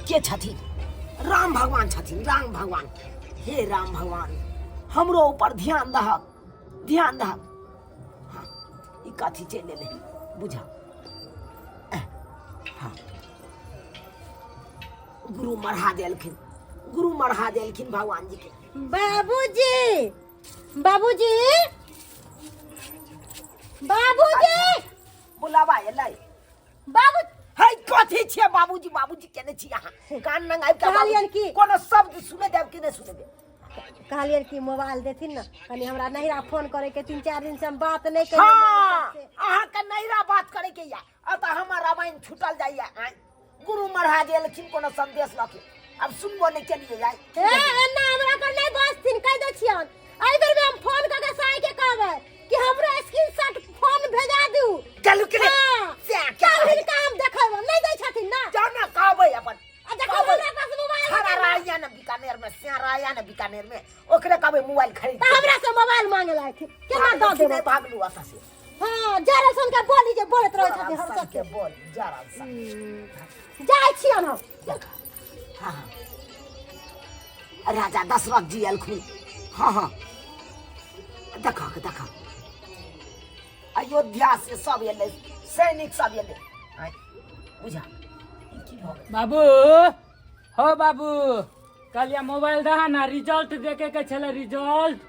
के छथिन? राम भगवान छथिन, राम भगवान। हे राम भगवान, हमरो ऊपर ध्यान दहक, ध्यान दहक। हाँ, ई कथी चलि एलै बुझा। हाँ, गुरु मढ़ा देलखिन, गुरु मढ़ा देलखिन भगवान जी के। बाबूजी, बाबूजी, बाबूजी, बुलावा एलै। बाबू है कथी छियै बाबूजी बाबूजी केने छी अहाँ? कान नंग आबि के कहलियनि बाबूजी की? कोनो शब्द सुने देब कि नहि सुने देब? कहलियनि कि मोबाइल देथिन ने कनि हमरा नहिरा फोन करे के, 3-4 दिन से हम बात नहीं करियै। हाँ, अहाँके नैरा बात करे के या अतः हमर रामायण छूटल जाइया। आँय, गुरु महाराज एलखिन कोनो संदेश लऽ के, आब सुनबो नहि केलियै आइ। ए एना हमरा पर नहीं बजथिन, कहि दै छियन। एहि बेर में हम फोन कऽ के साई के कहबै कि हमरो स्क्रीनशॉट फोन भेजा दू। चलू के हाँ। से के तब हिनका हम देखेबै। नहीं दै छथिन ना? जाउ ने, कहबै अपन। आ जखन कहबै। हमरा पास मोबाइल छाड़ा हेतै ना, राया ने बीकानेर में, से राया ने बीकानेर में, ओकरे कहबै मोबाइल खरीद। तऽ हमरा से मोबाइल मांगे लायक केना दऽ देबै? नहि भागलू एतऽ से। हाँ, जरा सन के बोली जे बोलैत रहै छथिन हम सन के सबके। बोल जरा सन। जाइ छियन हम। हाँ हाँ, राजा दशरथ जी एलखुन। हाँ हाँ, देखा के देखा, अयोध्या से सब एलै, सैनिक सब एलै। आँय, बुझा ई की भऽ गेल? बाबू हो बाबू, कहलिया मोबाइल दहा ना, रिजल्ट देखे के छलै, रिजल्ट।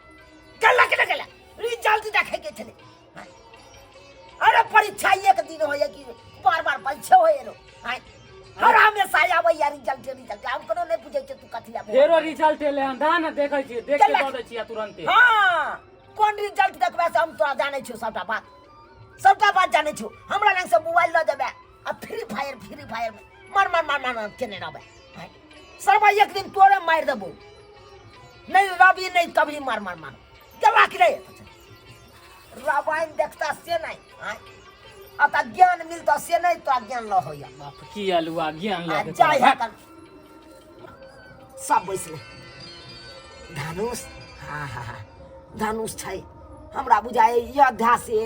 केला केला केला रिजल्ट देखे के छलै? आँय, अरे परीक्षा एक दिन होइए कि बार बार परीक्षा होइए रो? आँय, हर हमेशा आबैया रिजल्ट रिजल्ट, हम कोनो नहि बुझै छियै तू कथी लए। फेरो रिजल्ट एलै हन, दहा ना, देखै छियै, देख के केला। दऽ दै छियै तुरन्ते। हाँ, कोन रिजल्ट देखबै से हम तोरा जानै छियौ, सबटा बात, सबटा बात जानै छियौ। हमरा लग से मोबाइल लऽ जेबै आ फ्री फायर फ्री फायर मार मार मार मार मार केने रहबै। आँय, सरबा एक दिन तोरे मारि देबौ, नहीं रवि नहीं कभी मार मार मार देबा कि नहीं। रामायण देखता से नहीं, आँय, अतः ज्ञान मिलता से नहीं, तोरा ज्ञान ल होइया। बाप की अलुआ ज्ञान आ लऽ के जाय तोरा। है सब बैसले। धनुष, हाँ हाँ हाँ, धनुष छै। हमरा बुझाय अयोध्या से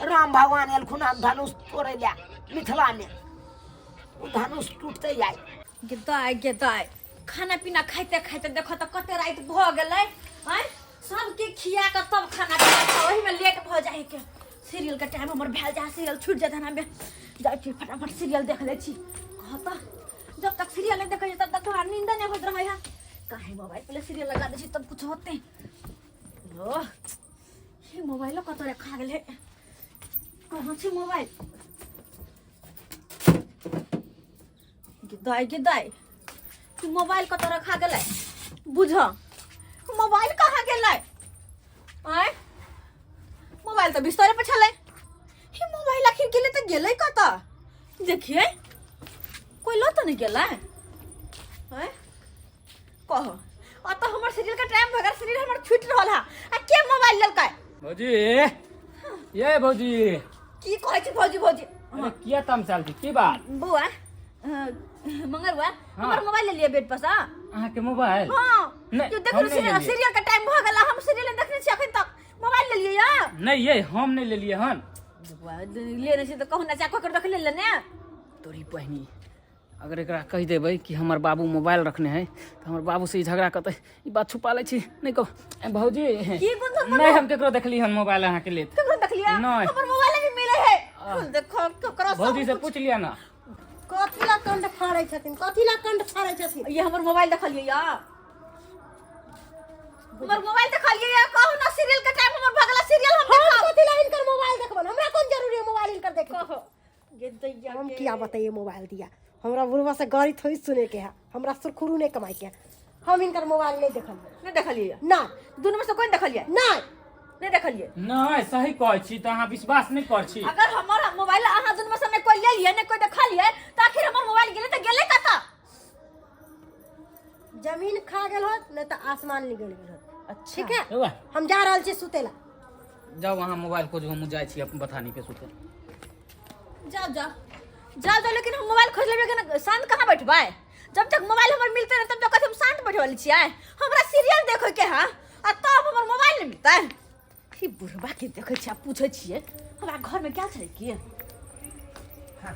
राम भगवान एलखुन हन धनुष तोड़ै लए मिथिला में, ओ धनुष टूटते जाय। गे दाइ, गे दाइ, खाना पीना खाइते खाइते देखो तऽ कते राति भऽ गेलै। आँय, सबके खिया कऽ तब खाना पीना खाओ, ओहिमे लेट भऽ जाइ के। सीरियल के टाइम हमर भेल जा, सीरियल छूटि जायत। हमे जाइ छी, फटाफट सीरियल देख लै छी। कह तऽ, जब तक सीरियल नहि देखै छी तब तक हमरा नींद नहि होइत रहै है। काहे मोबाइल पहिले सीरियल लगा दै छी तब कुछ होते। ओह, ई मोबाइलो कतऽ रखा गेलै? कहाँ छै मोबाइल? गे दाइ, गे दाइ, ई मोबाइल कतऽ रखा गेलै? बुझ, मोबाइल कहाँ गेलै? आँय, मोबाइल तऽ बिस्तरे पर छलै। ई मोबाइल आखिर गेलै तऽ गेलै कतऽ? देखिए, कोई लऽ तऽ नहि गेलै? आँय, कह, अतऽ हमर सीरियल के टाइम भऽ गेल, सीरियल हमर छूटि रहल है आ के मोबाइल लेलकै? भौजी, ये भौजी। की कहै छी भौजी भौजी? अरे किया तमसाल छी, की बात? बौआ, मंगलुआ, हमर मोबाइल ले लिअ बेड पर से। अहाँके मोबाइल? हाँ। नहि, जो देखियौ हम नहि सीरियल, लेलियै। सीरियल के टाइम भऽ गेल, हम सीरियल नहि देखने छी अखन तक, मोबाइल ले लिअ या। नहि ये, हम नहि लेलियै हन। बौआ, लेने छी तऽ कहू ने, चाहे ककर देख ले ने। तोरी बहिनी, अगर एकरा कहि देबै कि हमर बाबू मोबाइल रखने है तऽ हमर बाबू से ई झगड़ा करतै। ई बात छुपा लै छी, नहि कह। ए, भौजी। की गुंजन? नहि, हम केकरो देखली हन मोबाइल अहाँके लेत। केकरो देखलियै? नहि। हमर मोबाइल भी मिले है, देखो केकरो। भौजी से पूछ लिअ ना। कथी ला कंड फाड़ै छथिन? कथी ला कंड फाड़ै छथिन? ये हमर मोबाइल देखलियै या? हमर मोबाइल देखलियै या? कहू ना, सीरियल के टाइम हमर भऽ गेल, सीरियल हम हम देखब। कथी ला हिनकर मोबाइल देखबन? हमरा कोन जरूरी है मोबाइल हिनकर देखे के? कहो गे दैया। हम के। किया बताइए मोबाइल दिया? हमरा बुढ़वा से गाड़ी थोड़ी सुने के है, हमरा सुरखुरु नहीं कमाई के है। हम हिनकर मोबाइल नहीं देखल। नहि देखलियै? ना। दुनू में से कोई नहि देखलियै? नहीं। नहि देखलियै? नहि, सही कहै छी तऽ अहाँ विश्वास नहि करै छी। अगर हमर मोबाइल अहाँ दुनू में से नहि कोई लेलियै, नहि कोई देखलियै, तऽ आखिर हमर मोबाइल गेलै तऽ गेलै कतऽ? जमीन खा गेल होत, नहीं तो आसमान निगल गेल होत। अच्छा। ठीक है। बौआ। हम जा रहल छी सुते ला। जाउ अहाँ मोबाइल खोजू, हम जाइ छी अपन बथानी पे सुते। जाओ जाओ जाओ जाओ, लेकिन हम मोबाइल खोज लेबै के शांत कहाँ बैठबै? जब तक मोबाइल हमर मिलते ना तब तक हम शांत बैठे वाली छियै? हमरा सीरियल देखै के है आ तब हमर मोबाइल नहीं मिलतै। ई बुढ़बा के देखै छियै आ पूछै छियै, हमरा घर में क्या छलै की? हाँ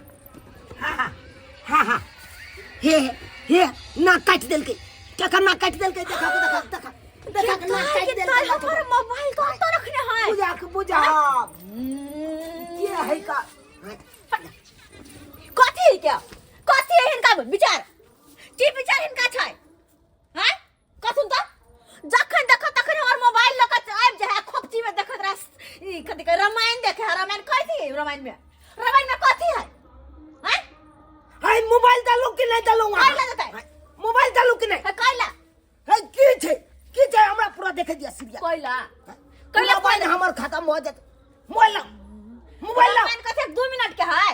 हाँ हाँ हाँ, हे हे नाक काटि देलकै केकर नाक काटि देलकै देखा देखा देखा देखा के नाक काटि देलकै हमर मोबाइल तो ओतऽ रखने है बुझा के बुझा के है का कथी है क्या कथी है हिनका विचार की विचार हिनका छै हैं कथुन त जखन देखो तखन हमर मोबाइल लऽ कऽ आबि जाइ है खोपची में देखत रह ई कथी कहै रामायण देखे है रामायण कथी है रामायण में रामायण में कथी है हैं हाय मोबाइल डालू कि नहीं डालू कैला देतै? मोबाइल डालू कि नहीं है कैला है की छै की छै हमरा पूरा देखे दिया सीरियल कैला कैला कैला मोबाइल हमर खत्म हो जात मोबाइल लाओ मोबाइल लाओ रामायण कथी 2 मिनट के है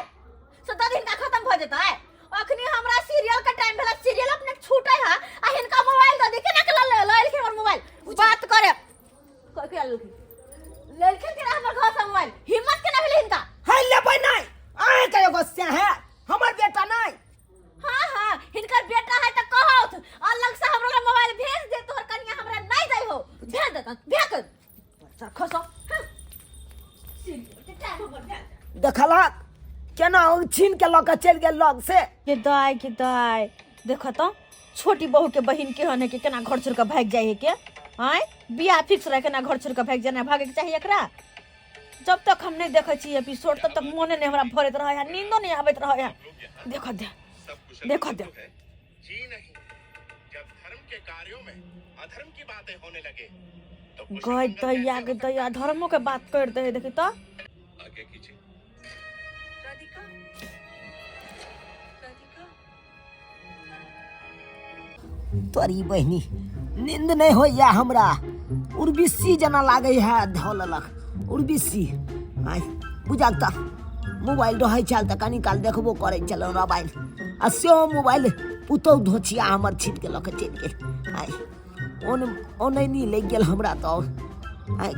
से दस हिनका खत्म भऽ जेतै। अखनी हमरा सीरियल के टाइम भेला, सीरियल अपने छूटे है आ हिनका मोबाइल दऽ दी। केना के लऽ लऽ एलखिन हमर मोबाइल? बात करे के लेलखिन लेलखिन केना हमर घर से मोबाइल? हिम्मत केना भेलै हिनका? है लेबै नहीं अहाँ के एगो से है हमर बेटा नहीं। हाँ हाँ, हिनकर बेटा है तऽ कहौथ अलग से हमरा मोबाइल भेज दे, तोहर कनिया हमरा नहीं दै हो। भेज देतन, भेज कर सर खसो। हाँ। सीरियल के टाइम हमर भेल। देखलक केना ओ छीन के लऽ के चलि गेल लग से। के दाय के दाय, देखो तो छोटी बहू के बहिन केहन है कि केना घर छोड़ के भाग जाए है के। आय बियाह फिक्स रहे, केना घर छोड़ के भाग जाना? भागे के चाहिए एकरा। जब तक हम नहीं देखै छी एपिसोड तब तक मोने नहीं हमरा भरैत रहे है, नींदो नहीं आबैत रहे है। देखो दे सब कुशल देखो मंगल दे। तो है जी नहीं, जब धर्म के कार्यों में अधर्म की बातें होने लगे तो कुशल गय मंगल दैया कैसे के हो सकता दैया, धर्मो के बात कर दे है, देखी तो। है? आगे कीजिए। राधिका, राधिका। तोरी बहिनी, नींद नहीं होइया हमरा। उर्विशी जेना लागै है धऽ लेलक उर्विशी। आइ बुझल तऽ मोबाइल रहै छल तऽ कनी काल देखबो करै छलहुँ मोबाइल, आ सेहो मोबाइल पुतहु धोछिया हमर छीन के लऽ कऽ चलि गेल। आइ ओन ओनैनी लागि गेल हमरा तऽ। आइ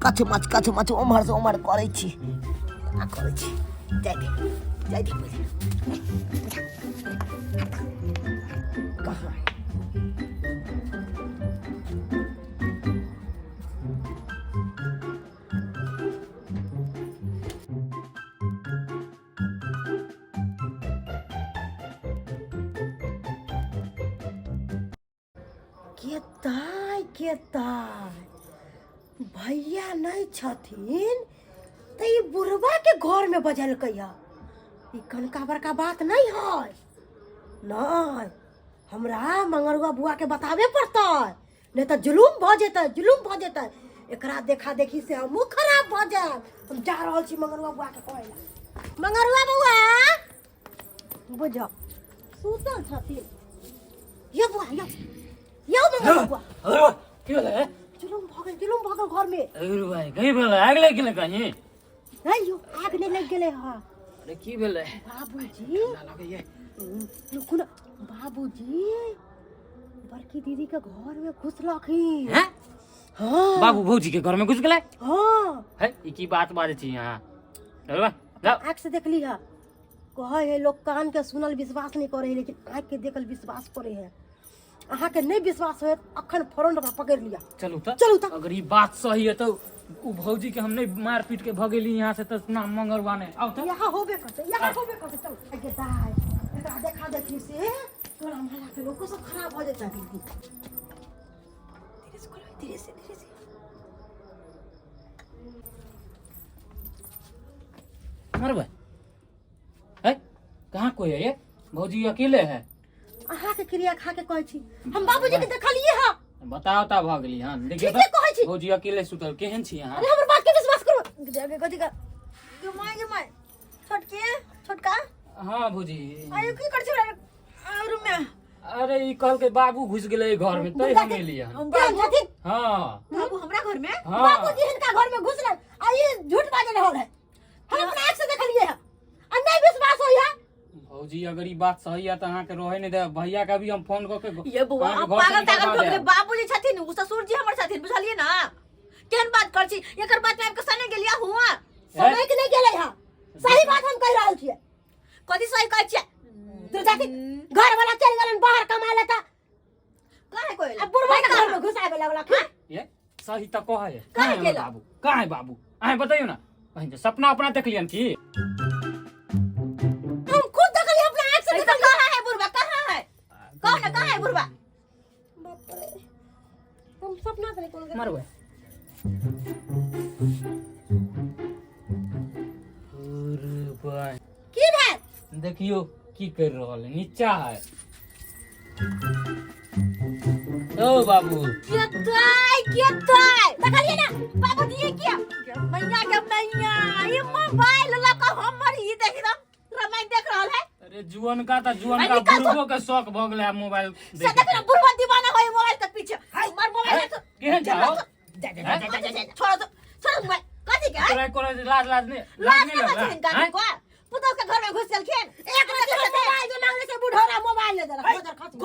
कछमछ कछमछ ओम्हरसँ ओम्हर करै छी, एना करै छी। जाय दे, जाय दे पहिले। कहाँ है? के दाय के दाय, भैया नहीं छथिन तऽ ई बुढ़वा के घर में बजलकै है। ई कनका बड़का बात नहीं है। नहीं, हमरा मंगरुआ बुआ के बताबे पड़तै, नहीं तऽ जुलूम भऽ जेतै, जुलूम भऽ जेतै। एकरा देखा देखी से हमहूँ खराब भऽ जायब। हम जा रहल छी मंगरुआ बुआ के कहै लए। मंगरुआ बुआ, बुझ सुतल छथिन। यो बुआ, यो यो मंगरुआ बुआ। अरे, की भेलै? जुलूम भऽ गेल, जुलूम भऽ गेल घर में। अरे भाई, कहीं भेलै? आगि लागि गेलै कहीं? नहीं यो, आग नहीं लग गेलै हँ। अरे, की भेलै? बाबूजी। ठंडा लगैये। रुकू ना। बाबूजी बड़की दीदी के घर में घुसलखिन। हैं? हाँ। बाबू भौजी के घर में घुस गेलै? हाँ। है, ई की बात बाजै छी अहाँ? अरे वाह, जाओ। आँख से देखली है। कहै है लोग कान के सुनल विश्वास नहीं करे है, लेकिन आँख के देखल विश्वास करे है। अहाँके नहीं विश्वास होयत, अखन फौरन ओकरा पकड़ लिया। चलू तऽ। चलू तऽ। अगर ई बात सही है तऽ उ भौजी के हम नहीं मार पीट के भगेली यहाँ से तऽ नाम मंगरवा नहीं आउ तऽ। यहाँ होबे करते, यहाँ होबे करते। चल गे दाय, एकरा देखा देखी से तोरा मोहल्ला के लोग सब खराब हो जेतै। धीरे से खोलो, धीरे से, धीरे से। मरबै है, कहाँ कोई है? ये भौजी अकेले है। अहाँके क्रिया खा के कहै छी, हम बाबूजी के देखलिए हँ। बताओ ता भऽ गेली हन, देखियौ। ठीके कहै छी। भौजी अकेले सुतल केहन छी अहाँ? अरे, हमर बात के विश्वास करू। जाके कथी का गे my, गे my, छोटके, छोटका। हाँ भौजी। आयो, की कर छी रूम में? अरे, ई कहलकै बाबू घुस गेलै घर में, तै हम एलियै हन। केहन छथिन? हाँ। बाबू हमरा घर में? हाँ। बाबूजी हिनका घर में घुसलै आ ई झूठ बाजि रहल है। हम अपना आँख से देखलिए हँ आ नहीं विश्वास होई है। भौजी, अगर ई बात सही है तऽ अहाँके रहै नहि देब। भैया के अभी हम फोन कऽ के ये बौआ, अहाँके आप घर से पागल तागल निकलवा भऽ गेलै? देब। बाबूजी छथिन, उ ससुर जी हमर छथिन, बुझलियै ना? केहन बात कर छी? एकर बात में आबि के सने गेलिया हुआ? समय के नहीं गेलै हँ, सही बात हम कहि रहल छियै। कथी सही कहै छियै? तू जाके घर वाला चलि गेलन बाहर कमाए ला तऽ काहे कोइ आ बुढ़वा के घर में घुसाबे लगलक हँ। ये सही तऽ कहै है। काहे कहाँ है हमर गेला? बाबू कहाँ है? बाबू, अहाँ बतैयौ ना, कहीं तऽ सपना अपना देखलियन की? हम खुद देखलिए, अपना आँख से सही तऽ देखलिए। कहाँ है बुढ़वा, कहाँ कहो ना कहाँ है बुढ़वा बाप रे हम सपना से कोनो मरबै अरे भाई की भेल देखियो की कर रहल है नीचा है ओ बाबू केताय केताय देखलिए ना बाबू दिए किया मैया के मैया ये मोबाइल ल के हमर ई देख रहा रामायण देख रहल है अरे जुअन का त जुअन अरे का निकाल तो। बुढ़बो के शौक भ गेलै आब मोबाइल से देख ना बुढ़वा दीवाना होय मोबाइल के पीछे हमर मोबाइल तो केहन जाओ जा जा जा जा जा जा छोड़ो तो छोड़ो मोबाइल कथी के तोरा कोनो लाज लाज नहीं लाज लाज नहीं नहीं लगै लगला छै हैं? को पुतोह के घर में घुस गेलखिन एक रत्ती मोबाइल जे मांगले से बुढ़ौरा मोबाइल ले देलक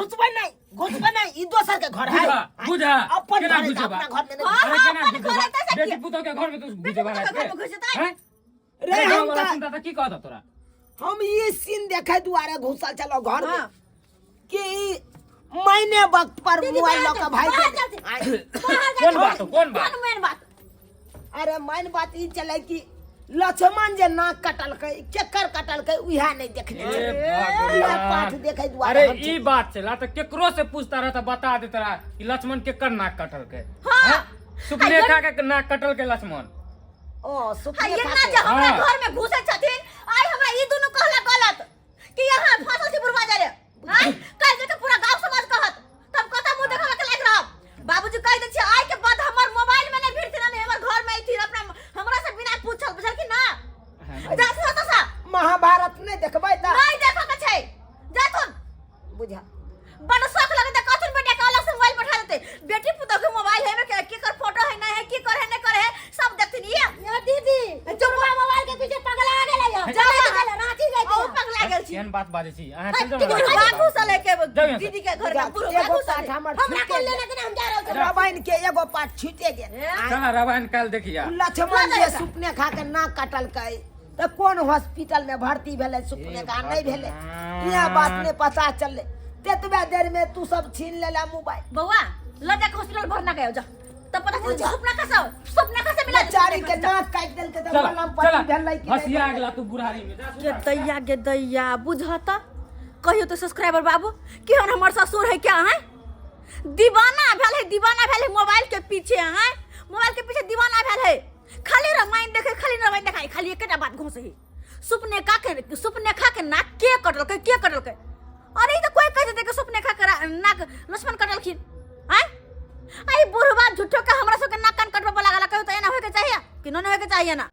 घुसबै नहीं घुसबै नहीं ई दोसर के घर है बुझा बुझा अपन केना घर है तऽ घुसेबा अपना घर में नहीं हाँ, अरे केना अपन घर घुसेबा है तऽ से बेटी पुतोह के घर में तू घुसेबा बेटी पुतोह के घर में घुसेतै? हैं? रे अरे हम गाँव वाला तऽ सुनता तऽ की कहता तोरा हम ई सीन देखे दुआरे घुसल चलो घर में हाँ। कि ई महीने वक्त पर दीदी, मोबाइल बाहर लऽ के जाओ, भाई बाहर गेलै। जाओ। आय, कोन बात कोन बात कोन मेन बात अरे मैन बात ई चले कि लक्ष्मण जे नाक कटलकै केकर कटलकै उएह नहि देखने ए छलै। भगवान। उएह पाठ देखै दुआरे अरे हम ई बात छला तऽ केकरो से पूछता रह तऽ बता देता रह कि लक्ष्मण केकर नाक कटलकै हाँ। हैं? सुपनेखा के नाक कटलकै लक्ष्मण ओ हाँ, सुपने ये ना खाके। जे हमरा हाँ। घर में घुसे छथिन आइ हमरा ई दुनू कहला गलत कि यहाँ फंसल छी बुढ़वा जरे आइ कल जाके पूरा गांव समाज कहत तब कत मुंह देखावे के लायक रहब बाबूजी कह दै छी आइ के बाद हमर मोबाइल में नहीं भिड़थिन नहीं हमर घर में अइथिन अपना हमरा से बिना पूछल बुझल कि ना जाथुन ओतऽ से महाभारत नहि देखबै तऽ नहीं देखऽ के छै जाथुन बुझा बड़ शौक लगते कथुन बेटा के अलग से मोबाइल पठा देते बेटी पुतोह के मोबाइल है में के केकर फोटो है नहीं है की करे है नहीं करे है सब देखथिन ये यो दीदी जो मोबाइल के पीछे पगला गेलै यो जा गेलै रांची ओ जाइते पगला गेल छी केहन बात बाजै छी अहाँ चलि जाउ ने बुढ़वा घुसल है के जाउ यहाँ से। दीदी के घर में बुढ़वा एगो घुसल पाठ है हमर हमरा छूटे कोन गेल। लेना देना हम जा रहल छी रामायण के एगो पाठ छूटे गेल चल रामायण काल्हि देखिया लक्ष्मण जे सुपने खा के नाक कटलकै तऽ कोन हॉस्पिटल में भर्ती भेलै सुपने खा नहीं भेलै इएह बात नहीं पता चललै तेतबे देर में तू सब छीन लेला मोबाइल बउआ ल जाके हॉस्पिटल भरना गयो जा तब पता चल सपना कैसा सपना कैसे मिला बेचारी के नाक काटि देलकै तऽ चल मलम पट्टी चल भेलै कि नहि हसिया गेला तू बुढ़ारी में जा गे दैया गे दैया बुझत कहियो तो सब्सक्राइबर बाबू केहन हमर ससुर है क्या है दीवाना भेल है दीवाना भेल है मोबाइल के पीछे है मोबाइल के पीछे दीवाना भेल है खाली रामायण देखे खाली रामायण देखाई खाली एकेटा बात घोंसे है सुपनेखा के सुपनेखा के नाक के कटलकै के कटलकै अरे ई तऽ कोई कह देतै कि सुपनेखा के नाक लक्ष्मण कटलखिन आँय आई बुढ़वा झूठो के हमरा सबके नाक कान कटबे लागल कहियो तऽ एना होइके चाहिए कि न होइके चाहिए ना